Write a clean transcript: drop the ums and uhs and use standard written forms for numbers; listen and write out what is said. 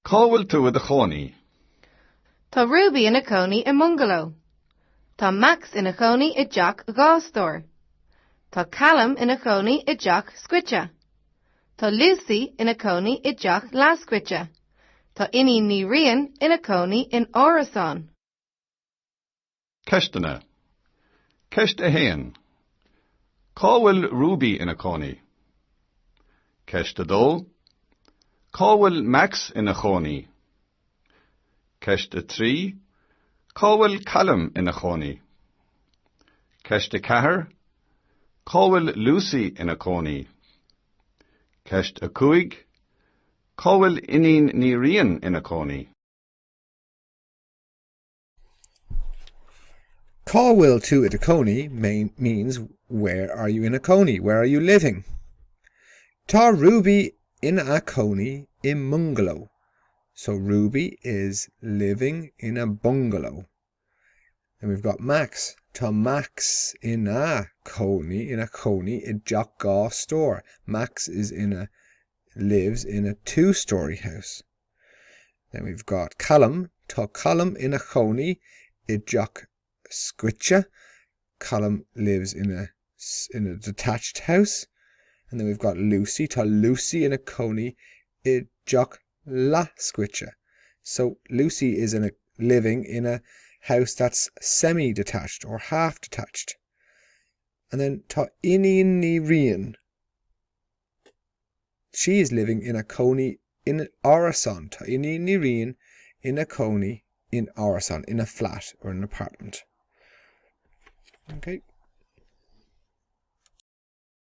Cá bhfuil tú i do chónaí? Tá Ruby ina cónaí i mbungaló. Tá Max ina chónaí i dteach 2 stór. Tá Callum ina chónaí i dteach scoite. Tá Lucy ina cónaí i dteach leathscoite. Tá Iníon Ní Riain ina cónaí in árasán. Ceisteanna. Ceist 1. Cá bhfuil Ruby ina cónaí? Ceist 2. Cá bhfuil Max ina chónaí? Ceist 3. Cá bhfuil Callum ina chónaí? Ceist 4. Cá bhfuil Lucy ina cónaí? Ceist 5. Cá bhfuil Iníon Ní Riain ina cónaí? Cá bhfuil tú i do cónaí means where are you ina cónaí, where are you living? Tá Ruby ina cónaí i mbungaló. So Ruby is living in a bungalow. Then we've got Max. Tá Max ina cónaí, ina chónaí i dteach 2 stór. Max is in a lives in a two-storey house. Then we've got Callum. Tá Callum ina chónaí i dteach scoite. Callum lives in a in a detached house. And then we've got Lucy. Tá Lucy ina cónaí i dteach leathscoite. So Lucy is in a living in a house that's semi-detached or half-detached. And then tá Iníon Ní Riain. She is living ina cónaí in árasán. Tá Iníon Ní Riain ina cónaí in árasán, in a flat or an apartment. Okay.